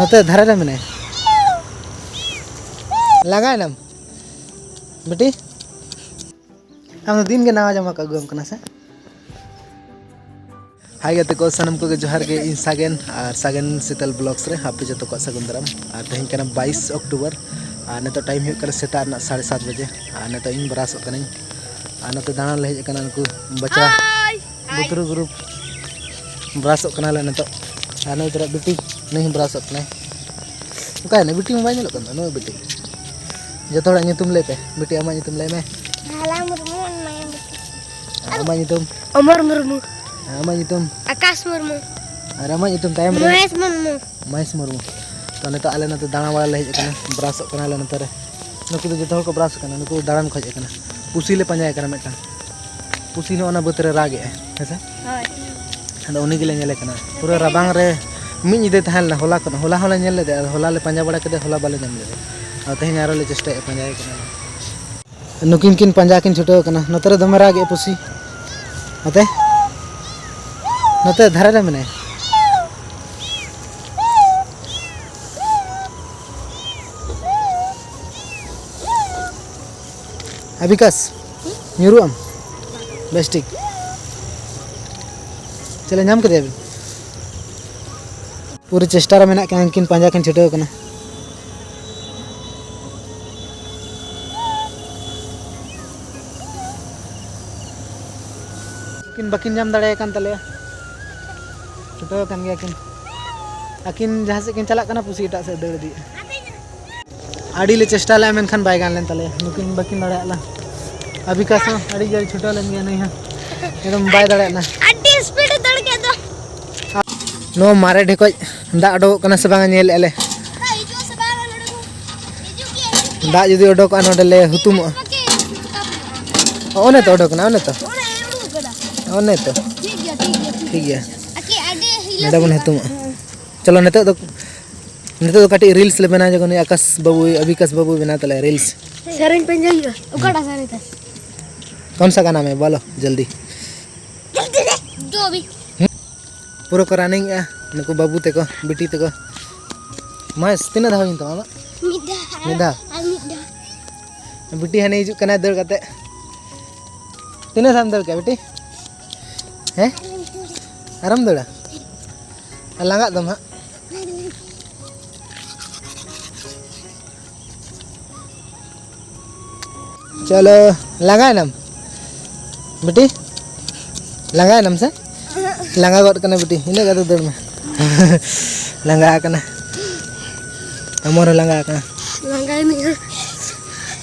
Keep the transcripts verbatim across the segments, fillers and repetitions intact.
ᱱᱚᱛᱮ ᱫᱷᱟᱨᱮ ᱨᱮ ᱢᱮᱱᱟᱭᱟ᱾ ᱞᱟᱸᱜᱟᱭᱮᱱᱟᱢ ᱵᱤᱴᱤ? ᱟᱢ ᱫᱚ ᱫᱤᱱ ᱜᱮ ᱱᱟᱣᱟ ᱡᱟᱢᱟ ᱠᱚ ᱟᱹᱜᱩᱣᱟᱢ ᱠᱟᱱᱟ ᱥᱮ? ᱦᱟᱭ ᱜᱟᱛᱮ ᱠᱚ, ᱥᱟᱱᱟᱢ ᱠᱚᱜᱮ ᱡᱚᱦᱟᱨ ᱜᱮ᱾ ᱤᱧ ᱥᱟᱜᱮᱱ ᱟᱨ ᱥᱟᱜᱮᱱ ᱥᱤᱛᱟᱞ ᱵᱞᱚᱜᱥ ᱨᱮ ᱟᱯᱮ ᱡᱚᱛᱚ ᱠᱚᱣᱟᱜ ᱥᱟᱹᱜᱩᱱ ᱫᱟᱨᱟᱢ᱾ ᱟᱨ ᱛᱮᱦᱮᱧ ᱠᱟᱱᱟ ᱵᱟᱭᱤᱥ ᱚᱠᱴᱳᱵᱚᱨ, ᱟᱨ ᱱᱤᱛᱚᱜ ᱴᱟᱭᱤᱢ ᱦᱩᱭᱩᱜ ᱠᱟᱱᱟ ᱥᱮᱛᱟᱜ ᱨᱮᱱᱟᱜ ᱥᱟᱲᱮ ᱥᱟᱛ ᱵᱟᱡᱮ᱾ ᱟᱨ ᱱᱤᱛᱚᱜ ᱤᱧ ᱵᱨᱟᱥᱚᱜ ᱠᱟᱹᱱᱟᱹᱧ᱾ ᱟᱨ ᱱᱚᱛᱮ ᱫᱟᱬᱟᱱ ᱞᱮ ᱦᱮᱡ ᱟᱠᱟᱱᱟ, ᱱᱩᱠᱩ ᱵᱟᱪᱟ ᱵᱩᱛᱨᱩ ᱜᱨᱩᱯ᱾ ᱵᱨᱟᱥᱚᱜ ᱠᱟᱱᱟᱞᱮ ᱱᱤᱛᱚᱜ᱾ ᱟᱨ ᱱᱩᱭ ᱛᱚᱨᱟ ᱵᱤᱴᱤ, ᱱᱩᱭ ᱦᱚᱸ ᱵᱨᱟᱥᱚᱜ ᱠᱟᱱᱟᱭ᱾ ᱚᱠᱟᱭᱮᱱᱟ ᱵᱤᱴᱤ ᱢᱟ ᱵᱟᱭ ᱧᱮᱞᱚᱜ ᱠᱟᱱ ᱫᱚ, ᱱᱩᱭ ᱵᱤᱴᱤ᱾ ᱡᱚᱛᱚ ᱦᱚᱲᱟᱜ ᱧᱩᱛᱩᱢ ᱞᱟᱹᱭ ᱯᱮ᱾ ᱵᱤᱴᱤ, ᱟᱢᱟᱜ ᱧᱩᱛᱩᱢ ᱞᱟᱹᱭ ᱢᱮ᱾ ᱰᱷᱟᱞᱟ ᱢᱩᱨᱢᱩ, ᱢᱟᱭᱟ ᱢᱩᱨᱢᱩ᱾ ᱟᱨ ᱟᱢᱟᱜ ᱧᱩᱛᱩᱢ? ᱚᱢᱚᱨ ᱢᱩᱨᱢᱩ᱾ ᱟᱨ ᱟᱢᱟᱜ ᱧᱩᱛᱩᱢ? ᱟᱠᱟᱥ ᱢᱩᱨᱢᱩ᱾ ᱟᱨ ᱟᱢᱟᱜ ᱧᱩᱛᱩᱢ ᱛᱟᱭᱚᱢ ᱨᱮ? ᱢᱚᱦᱮᱥ ᱢᱩᱨᱢᱩ᱾ ᱢᱚᱦᱮᱥ ᱢᱩᱨᱢᱩ᱾ ᱛᱚ, ᱱᱤᱛᱚᱜ ᱟᱞᱮ ᱱᱚᱛᱮ ᱫᱟᱬᱟ ᱵᱟᱲᱟ ᱞᱮ ᱦᱮᱡ ᱟᱠᱟᱱᱟ, ᱵᱨᱟᱥᱚᱜ ᱠᱟᱱᱟᱞᱮ ᱱᱚᱛᱮ ᱨᱮ᱾ ᱱᱩᱠᱩ ᱫᱚ ᱡᱚᱛᱚ ᱦᱚᱲ ᱠᱚ ᱵᱨᱟᱥ ᱟᱠᱟᱱᱟ, ᱱᱩᱠᱩ ᱫᱚ ᱫᱟᱬᱟᱱ ᱠᱚ ᱦᱮᱡ ᱟᱠᱟᱱᱟ᱾ ᱯᱩᱥᱤ ᱞᱮ ᱯᱟᱸᱡᱟᱭᱮ ᱠᱟᱱᱟ ᱢᱤᱫᱴᱟᱝ᱾ ᱯᱩᱥᱤ ᱱᱚᱜᱼᱚ ᱱᱟ ᱵᱟᱹᱫᱽ ᱨᱮ ᱨᱟᱜ ᱮᱜᱼᱟᱭ, ᱦᱮᱸ ᱥᱮ? ᱦᱳᱭ᱾ ᱟᱫᱚ ᱩᱱᱤ ᱜᱮᱞᱮ ᱧᱮᱞᱮ ᱠᱟᱱᱟ᱾ ᱯᱩᱨᱟᱹ ᱨᱟᱵᱟᱝ ᱨᱮ ᱢᱤᱫ ᱧᱤᱫᱟᱹ ᱛᱟᱦᱮᱸ ᱞᱮᱱᱟ ᱦᱚᱞᱟ ᱠᱷᱚᱱ᱾ ᱦᱚᱞᱟ ᱦᱚᱸᱞᱮ ᱧᱮᱞ ᱞᱮᱫᱮᱭᱟ, ᱟᱫᱚ ᱦᱚᱞᱟ ᱞᱮ ᱯᱟᱸᱡᱟ ᱵᱟᱲᱟ ᱠᱮᱫᱮᱭᱟ, ᱦᱚᱞᱟ ᱵᱟᱞᱮ ᱧᱟᱢ ᱞᱮᱫᱮᱭᱟ᱾ ᱟᱫᱚ ᱛᱮᱦᱮᱧ ᱟᱨᱚ ᱞᱮ ᱪᱮᱥᱴᱟᱭᱮᱫᱼᱟ, ᱯᱟᱸᱡᱟᱭᱮ ᱠᱟᱱᱟᱞᱮ᱾ ᱱᱩᱠᱤᱱ ᱠᱤᱱ ᱯᱟᱸᱡᱟ ᱠᱤᱱ ᱪᱷᱩᱴᱟᱹᱣ ᱠᱟᱱᱟ᱾ ᱱᱚᱛᱮ ᱨᱮ ᱫᱚᱢᱮ ᱨᱟᱜ ᱮᱫ ᱯᱩᱥᱤ᱾ ᱱᱚᱛᱮ, ᱱᱚᱛᱮ ᱫᱷᱟᱨᱮ ᱨᱮ ᱢᱮᱱᱟᱭᱟ᱾ ᱟᱵᱤᱠᱟᱥ, ᱧᱩᱨᱩᱜ ᱟᱢ? ᱵᱮᱥ ᱴᱷᱤᱠ᱾ ᱪᱮᱞᱮ ᱧᱟᱢ ᱠᱮᱫᱮᱭᱟ ᱵᱤᱱ? ᱯᱩᱨᱟᱹ ᱪᱮᱥᱴᱟ ᱨᱮ ᱢᱮᱱᱟᱜ ᱠᱤᱱᱟ, ᱩᱱᱠᱤᱱ ᱯᱟᱸᱡᱟ ᱠᱤᱱ ᱪᱷᱩᱴᱟᱹᱣ ᱠᱟᱱᱟ᱾ ᱩᱱᱠᱤᱱ ᱵᱟᱹᱠᱤᱱ ᱧᱟᱢ ᱫᱟᱲᱮᱭᱟᱠᱟᱱ ᱛᱟᱞᱮᱭᱟ, ᱪᱷᱩᱴᱟᱹᱣ ᱟᱠᱟᱱ ᱜᱮᱭᱟ ᱠᱤᱱ᱾ ᱟᱹᱠᱤᱱ ᱡᱟᱦᱟᱸ ᱥᱮᱫ ᱠᱤᱱ ᱪᱟᱞᱟᱜ ᱠᱟᱱᱟ, ᱯᱩᱥᱤ ᱮᱴᱟᱜ ᱥᱮᱫ ᱫᱟᱹᱲ ᱤᱫᱤᱭᱮᱫᱼᱟ᱾ ᱟᱹᱰᱤ ᱞᱮ ᱪᱮᱥᱴᱟ ᱞᱮᱫᱼᱟ, ᱢᱮᱱᱠᱷᱟᱱ ᱵᱟᱭ ᱜᱟᱱ ᱞᱮᱱ ᱛᱟᱞᱮᱭᱟ᱾ ᱱᱩᱠᱤᱱ ᱵᱟᱹᱠᱤᱱ ᱫᱟᱲᱮᱭᱟᱜ ᱞᱮᱱ᱾ ᱟᱵᱤᱠᱟᱥ ᱦᱚᱸ ᱟᱹᱰᱤ ᱡᱳᱨ ᱪᱷᱩᱴᱟᱹᱣ ᱞᱮᱱ ᱜᱮᱭᱟ, ᱱᱩᱭ ᱦᱚᱸ ᱮᱠᱫᱚᱢ ᱵᱟᱭ ᱫᱟᱲᱮᱭᱟᱜ ᱱᱟ᱾ ᱟᱹᱰᱤ ᱥᱯᱤᱰ ᱮ ᱫᱟᱹᱲ ᱠᱮᱫ ᱫᱚ᱾ ᱱᱚᱣᱟ ᱢᱟᱨᱮ ᱰᱷᱮᱠᱚᱡ ᱫᱟᱜ ᱩᱰᱩᱠᱚᱜ ᱠᱟᱱᱟ ᱥᱮ ᱵᱟᱝ ᱧᱮᱞᱮᱫᱼᱟ ᱞᱮ᱾ ᱫᱟᱜ ᱦᱤᱡᱩᱜᱼᱟ ᱥᱮ ᱵᱟᱝ ᱱᱚᱰᱮ ᱫᱚ? ᱦᱤᱡᱩᱜ ᱜᱮᱭᱟ, ᱦᱤᱡᱩᱜ ᱜᱮᱭᱟ᱾ ᱫᱟᱜ ᱡᱩᱫᱤ ᱩᱰᱩᱠᱚᱜᱼᱟ, ᱱᱚᱰᱮ ᱞᱮ ᱦᱩᱛᱩᱢᱚᱜᱼᱟ᱾ ᱚᱱᱮ ᱛᱚ ᱩᱰᱩᱠ ᱮᱱᱟ, ᱚᱱᱮ ᱛᱚ᱾ ᱚᱱᱮ ᱩᱰᱩᱠ ᱠᱟᱱᱟ᱾ ᱚᱱᱮ ᱛᱚ᱾ ᱴᱷᱤᱠ ᱜᱮᱭᱟ, ᱴᱷᱤᱠ ᱜᱮᱭᱟ, ᱴᱷᱤᱠ ᱴᱷᱤᱠ ᱜᱮᱭᱟ᱾ ᱜᱮᱭᱟ᱾ ᱟᱨᱠᱤ ᱟᱹᱰᱤ ᱦᱤᱞᱟᱹᱥ ᱱᱚᱰᱮ ᱵᱚᱱ ᱦᱩᱭᱩᱜᱼᱟ᱾ ᱦᱩᱛᱩᱢᱚᱜᱼᱟ᱾ ᱦᱮᱸ᱾ ᱪᱚᱞᱚ, ᱱᱤᱛᱚᱜ ᱫᱚ, ᱱᱤᱛᱚᱜ ᱫᱚ ᱠᱟᱹᱴᱤᱡ ᱨᱤᱞᱥ ᱞᱮ ᱵᱮᱱᱟᱣ ᱧᱚᱜᱟ᱾ ᱱᱩᱭ ᱟᱠᱟᱥ ᱵᱟᱹᱵᱩ, ᱟᱵᱤᱠᱟᱥ ᱵᱟᱹᱵᱩᱭ ᱵᱮᱱᱟᱣ ᱛᱟᱞᱮᱭᱟ ᱨᱤᱞᱥ᱾ ᱥᱮᱨᱮᱧ ᱯᱟᱸᱡᱟᱭ ᱦᱩᱭᱩᱜᱼᱟ᱾ ᱚᱠᱟᱴᱟᱜ ᱥᱮᱨᱮᱧ ᱛᱟᱭ? कौन सा गाना में बोलो जल्दी। जो भी। ᱯᱩᱨᱟᱹ ᱠᱚ ᱨᱟᱱᱤᱝ ᱮᱜᱼᱟ ᱱᱩᱠᱩ ᱵᱟᱹᱵᱩ ᱛᱟᱠᱚ, ᱵᱤᱴᱤ ᱛᱟᱠᱚ᱾ ᱢᱚᱦᱮᱥ, ᱛᱤᱱᱟᱹᱜ ᱫᱷᱟᱣ ᱦᱩᱭᱮᱱ ᱛᱟᱢᱟ ᱟᱢᱟᱜ? ᱢᱤᱫ ᱫᱷᱟᱣ᱾ ᱢᱤᱫ ᱫᱷᱟᱣ? ᱟᱨ ᱢᱤᱫ ᱫᱷᱟᱣ᱾ ᱵᱤᱴᱤ ᱦᱟᱱᱮ ᱦᱤᱡᱩᱜ ᱠᱟᱱᱟᱭ ᱫᱟᱹᱲ ᱠᱟᱛᱮ᱾ ᱛᱤᱱᱟᱹᱜ ᱫᱷᱟᱣᱮᱢ ᱫᱟᱹᱲ ᱠᱮᱜᱼᱟ ᱵᱤᱴᱤ? ᱦᱮᱸ? ᱟᱨᱮᱢ ᱫᱟᱹᱲᱟ? ᱟᱨ ᱞᱟᱸᱜᱟᱜ ᱫᱚᱢ ᱦᱟᱸᱜ᱾ ᱪᱚᱞᱚ, ᱞᱟᱸᱜᱟᱭᱮᱱᱟᱢ ᱵᱤᱴᱤ? ᱞᱟᱸᱜᱟᱭᱮᱱᱟᱢ ᱥᱮ? ᱞᱟᱸᱜᱟ ᱜᱚᱫ ᱠᱟᱱᱟ ᱵᱤᱴᱤ, ᱤᱱᱟᱹᱜ ᱠᱟᱛᱮ ᱫᱟᱹᱲ ᱢᱮ᱾ ᱞᱟᱸᱜᱟ ᱟᱠᱟᱱᱟ᱾ ᱟᱢᱚᱨ ᱦᱚᱸ ᱞᱟᱸᱜᱟ ᱟᱠᱟᱱᱟ᱾ ᱞᱟᱸᱜᱟᱭᱮᱱᱟᱹᱧ᱾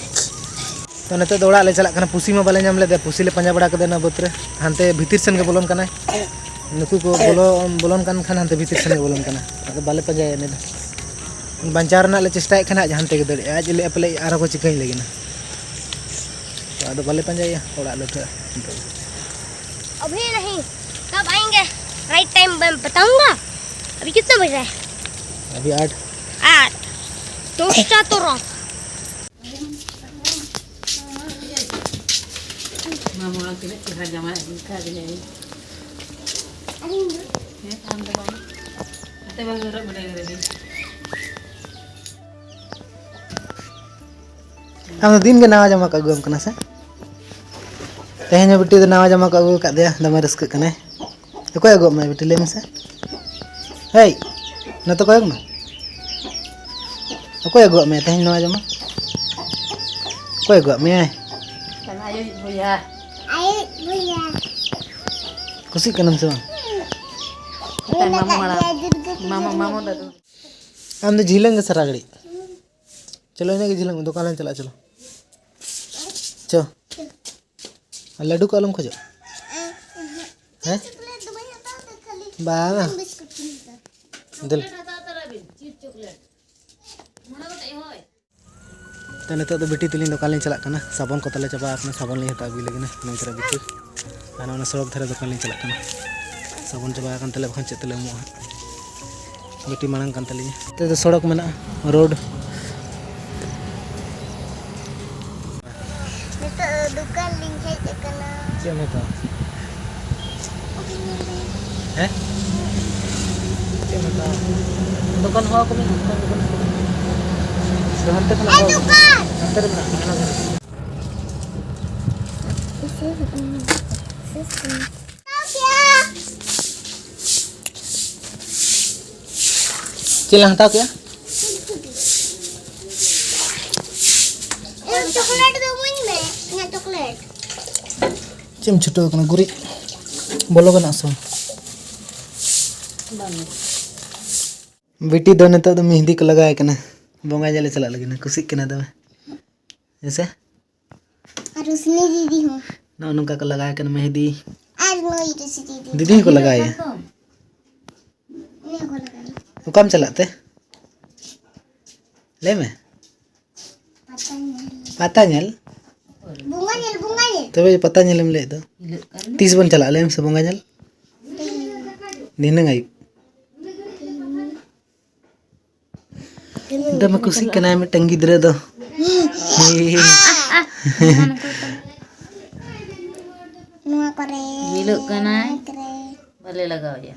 ᱛᱚ, ᱱᱤᱛᱚᱜ ᱫᱚ ᱚᱲᱟᱜ ᱞᱮ ᱪᱟᱞᱟᱜ ᱠᱟᱱᱟ᱾ ᱯᱩᱥᱤ ᱢᱟ ᱵᱟᱞᱮ ᱧᱟᱢ ᱞᱮᱫᱮᱭᱟ, ᱯᱩᱥᱤ ᱞᱮ ᱯᱟᱸᱡᱟ ᱵᱟᱲᱟ ᱠᱮᱫᱮᱭᱟ ᱚᱱᱟ ᱵᱟᱹᱫᱽ ᱨᱮ᱾ ᱦᱟᱱᱛᱮ ᱵᱷᱤᱛᱤᱨ ᱥᱮᱱ ᱜᱮ ᱵᱚᱞᱚᱱ ᱠᱟᱱᱟᱭ᱾ ᱱᱩᱠᱩ ᱠᱚ ᱵᱚᱞᱚ, ᱵᱚᱞᱚᱱ ᱠᱟᱱ ᱠᱷᱟᱱ ᱦᱟᱱᱛᱮ ᱵᱷᱤᱛᱤᱨ ᱥᱮᱱ ᱜᱮ ᱵᱚᱞᱚᱱ ᱠᱟᱱᱟ᱾ ᱟᱫᱚ ᱵᱟᱞᱮ ᱯᱟᱸᱡᱟᱭᱟ ᱩᱱᱤ ᱫᱚ᱾ ᱵᱟᱧᱪᱟᱣ ᱨᱮᱱᱟᱜ ᱞᱮ ᱪᱮᱥᱴᱟᱭᱮᱫ ᱠᱷᱟᱱ ᱟᱡ ᱦᱟᱱᱛᱮ ᱜᱮ ᱫᱟᱹᱲᱮᱜᱼᱟ᱾ ᱟᱡ ᱞᱟᱹᱭᱮᱫᱼᱟ ᱯᱟᱞᱮ ᱟᱨᱦᱚᱸ ᱠᱚ ᱪᱤᱠᱟᱹᱧ ᱞᱟᱹᱜᱤᱫ ᱱᱟ᱾ ᱛᱚ, ᱟᱫᱚ ᱵᱟᱞᱮ ᱯᱟᱸᱡᱟᱭᱟ, ᱚᱲᱟᱜ ᱞᱮ ᱩᱴᱷᱟᱹᱜᱼᱟ ᱱᱤᱛᱚᱜ ᱫᱚ᱾ अभी नहीं, कब आएंगे? राइट टाइम मैं बताऊंगा। अभी कितना बज रहा है? अभी आठ। आठ। तो उठा तो रहा। ᱢᱟᱢᱟ ᱛᱤᱱᱟᱹᱜ ᱪᱮᱦᱨᱟ ᱡᱟᱢᱟᱭ ᱟᱹᱜᱩ ᱠᱟᱫᱮᱭᱟᱭ᱾ ᱦᱮᱸ, ᱟᱢ ᱫᱚ ᱵᱟᱝ᱾ ᱟᱛᱮ ᱵᱟᱝ ᱦᱚᱨᱚᱜ ᱵᱟᱲᱟᱭ ᱠᱟᱫᱟ᱾ ᱟᱢ ᱫᱚ ᱫᱤᱱ ᱜᱮ ᱱᱟᱣᱟ ᱡᱟᱢᱟ ᱠᱚ ᱟᱹᱜᱩᱣᱟᱢ ᱠᱟᱱᱟ ᱥᱮ? ᱛᱮᱦᱮᱧ ᱦᱚᱸ ᱵᱤᱴᱤ ᱫᱚ ᱱᱟᱣᱟ ᱡᱟᱢᱟ ᱠᱚ ᱟᱹᱜᱩ ᱟᱠᱟᱫᱮᱭᱟ, ᱫᱚᱢᱮ ᱨᱟᱹᱥᱠᱟᱹᱜ ᱠᱟᱱᱟᱭ᱾ ᱚᱠᱚᱭ ᱟᱹᱜᱩᱣᱟᱜ ᱢᱮᱭᱟ ᱵᱤᱴᱤ, ᱞᱟᱹᱭ ᱢᱮᱥᱮ? ᱦᱮᱭ, ᱱᱚᱛᱮ ᱠᱚᱭᱚᱜ ᱢᱮ᱾ ᱚᱠᱚᱭ ᱟᱹᱜᱩᱣᱟᱜ ᱢᱮᱭᱟ ᱛᱮᱦᱮᱧ ᱱᱟᱣᱟ ᱡᱟᱢᱟ? ᱚᱠᱚᱭ ᱟᱹᱜᱩᱣᱟᱜ ᱢᱮᱭᱟᱭ? ᱟᱭᱩᱵ ᱵᱚᱭᱦᱟ᱾ ᱟᱭᱩᱵ ᱵᱚᱭᱦᱟ᱾ ᱠᱩᱥᱤᱜ ᱠᱟᱱᱟᱢ ᱥᱮ ᱵᱟᱝ? ᱢᱮᱛᱟᱭ ᱢᱟᱢᱚ ᱦᱟᱲᱟᱢ᱾ ᱢᱟᱢᱚ, ᱢᱟᱢᱚ ᱫᱟᱫᱩ᱾ ᱟᱢ ᱫᱚ ᱡᱷᱤᱞᱟᱹᱝ ᱜᱮ ᱥᱟᱨᱟ ᱜᱷᱟᱹᱲᱤᱡ᱾ ᱪᱚᱞᱚ, ᱤᱱᱟᱹᱜ ᱜᱮ ᱡᱷᱤᱞᱟᱹᱝ ᱢᱮ, ᱫᱚᱠᱟᱱ ᱞᱟᱝ ᱪᱟᱞᱟᱜᱼᱟ, ᱪᱚᱞᱚ᱾ ᱪᱚ᱾ ᱟᱨ ᱞᱟᱹᱰᱩ ᱠᱚ ᱟᱞᱚᱢ ᱠᱷᱚᱡᱚᱜᱼᱟ? ᱦᱮᱸ? ᱵᱟᱝᱟ᱾ ᱫᱮᱞ᱾ ᱛᱚ, ᱱᱤᱛᱚᱜ ᱫᱚ ᱵᱤᱴᱤ ᱛᱟᱹᱞᱤᱧ ᱫᱚᱠᱟᱱ ᱞᱤᱧ ᱪᱟᱞᱟᱜ ᱠᱟᱱᱟ, ᱥᱟᱵᱚᱱ ᱠᱚ ᱛᱟᱞᱮ ᱪᱟᱵᱟ ᱟᱠᱟᱱᱟ, ᱥᱟᱵᱚᱱ ᱞᱤᱧ ᱦᱟᱛᱟᱣ ᱟᱹᱜᱩᱭ ᱞᱟᱹᱜᱤᱫ ᱱᱚᱣᱟ ᱫᱷᱟᱨᱮ ᱵᱤᱴᱤ᱾ ᱟᱨ ᱚᱱᱟ ᱥᱚᱲᱚᱠ ᱫᱷᱟᱨᱮ ᱫᱚᱠᱟᱱ ᱞᱤᱧ ᱪᱟᱞᱟᱜ ᱠᱟᱱᱟ, ᱥᱟᱵᱚᱱ ᱪᱟᱵᱟ ᱟᱠᱟᱱ ᱛᱟᱞᱮ, ᱵᱟᱠᱷᱟᱱ ᱪᱮᱫ ᱛᱮᱞᱮ ᱩᱢᱩᱜᱼᱟ ᱦᱟᱸᱜ᱾ ᱵᱤᱴᱤ ᱢᱟᱲᱟᱝ ᱠᱟᱱ ᱛᱟᱹᱞᱤᱧᱟ᱾ ᱱᱚᱛᱮ ᱫᱚ ᱥᱚᱲᱚᱠ ᱢᱮᱱᱟᱜᱼᱟ, ᱨᱳᱰ᱾ ᱱᱤᱛᱚᱜ ᱫᱚ ᱫᱚᱠᱟᱱ ᱞᱤᱧ ᱦᱮᱡ ᱟᱠᱟᱱᱟ᱾ ᱪᱮᱫ ᱮᱢ ᱦᱟᱛᱟᱣᱟ? ᱦᱮᱸ? ᱫᱚᱠᱟᱱ ᱦᱚᱦᱚ ᱟᱠᱚ ᱢᱮ, ᱫᱚᱠᱟᱱ, ᱫᱚᱠᱟᱱ᱾ ᱦᱟᱱᱛᱮ ᱠᱷᱚᱱᱟᱜ ᱦᱚᱦᱚ ᱟᱠᱚ ᱢᱮ᱾ ᱦᱟᱱᱛᱮ ᱨᱮ ᱢᱮᱱᱟᱜᱼᱟ, ᱦᱟᱱᱟ ᱫᱷᱟᱨᱮ᱾ ᱪᱮᱫ ᱞᱟᱝ ᱦᱟᱛᱟᱣ ᱠᱮᱜᱼᱟ? ᱪᱚᱠᱞᱮᱴ ᱫᱚ ᱤᱢᱟᱹᱧ ᱢᱮ, ᱤᱧᱟᱹᱜ ᱪᱚᱠᱞᱮᱴ᱾ ᱪᱮᱫ ᱮᱢ ᱪᱷᱩᱴᱟᱹᱣ ᱠᱟᱱᱟ? ᱜᱩᱨᱤᱡ ᱵᱚᱞᱚ ᱜᱟᱱᱚᱜ ᱥᱮ ᱵᱟᱝ? ᱵᱤᱴᱤ ᱫᱚ ᱱᱤᱛᱚᱜ ᱫᱚ ᱢᱮᱦᱮᱸᱫᱤ ᱠᱚ ᱞᱟᱜᱟᱣ ᱠᱟᱱᱟ, ᱵᱚᱸᱜᱟ ᱧᱮᱞᱮ ᱪᱟᱞᱟᱜ ᱞᱟᱹᱜᱤᱫ, ᱠᱩᱥᱤᱜ ᱠᱟᱱᱟ ᱫᱚᱢᱮ᱾ ᱦᱮᱸ ᱥᱮ? ᱟᱨ ᱨᱩᱥᱱᱤ ᱫᱤᱫᱤ ᱦᱚᱸ᱾ ᱱᱚᱜᱼᱚ ᱱᱚᱝᱠᱟ ᱠᱚ ᱞᱟᱜᱟᱣ ᱠᱟᱱᱟ ᱢᱮᱦᱮᱸᱫᱤ᱾ ᱟᱨ ᱱᱩᱭ ᱨᱩᱥᱱᱤ ᱫᱤᱫᱤ᱾ ᱫᱤᱫᱤ ᱦᱚᱸᱠᱚ ᱞᱟᱜᱟᱣᱮᱭᱟ᱾ ᱩᱱᱤ ᱦᱚᱸᱠᱚ ᱞᱟᱜᱟᱣᱮᱭᱟ᱾ ᱚᱠᱟᱢ ᱪᱟᱞᱟᱜ ᱛᱮ? ᱞᱟᱹᱭ ᱢᱮ᱾ ᱯᱟᱛᱟ ᱧᱮᱞ᱾ ᱯᱟᱛᱟ ᱧᱮᱞ? ᱵᱚᱸᱜᱟ ᱧᱮᱞ, ᱵᱚᱸᱜᱟ ᱧᱮᱞ᱾ ᱛᱚᱵᱮ ᱯᱟᱛᱟ ᱧᱮᱞᱮᱢ ᱞᱟᱹᱭᱮᱫ ᱫᱚ? ᱛᱤᱥ ᱵᱚᱱ ᱪᱟᱞᱟᱜᱼᱟ, ᱞᱟᱹᱭ ᱢᱮᱥᱮ, ᱵᱚᱸᱜᱟ ᱧᱮᱞ? ᱫᱷᱤᱱᱟᱹᱝ ᱟᱹᱭᱩᱵ᱾ ᱫᱚᱢᱮ ᱠᱩᱥᱤᱜ ᱠᱟᱱᱟᱭ ᱢᱤᱫᱴᱟᱝ ᱜᱤᱫᱽᱨᱟᱹ ᱫᱚ᱾ ᱱᱚᱣᱟ ᱠᱚᱨᱮ᱾ ᱧᱮᱞᱚᱜ ᱠᱟᱱᱟᱭ᱾ ᱱᱚᱣᱟ ᱠᱚᱨᱮ᱾ ᱵᱟᱞᱮ ᱞᱟᱜᱟᱣᱮᱭᱟ᱾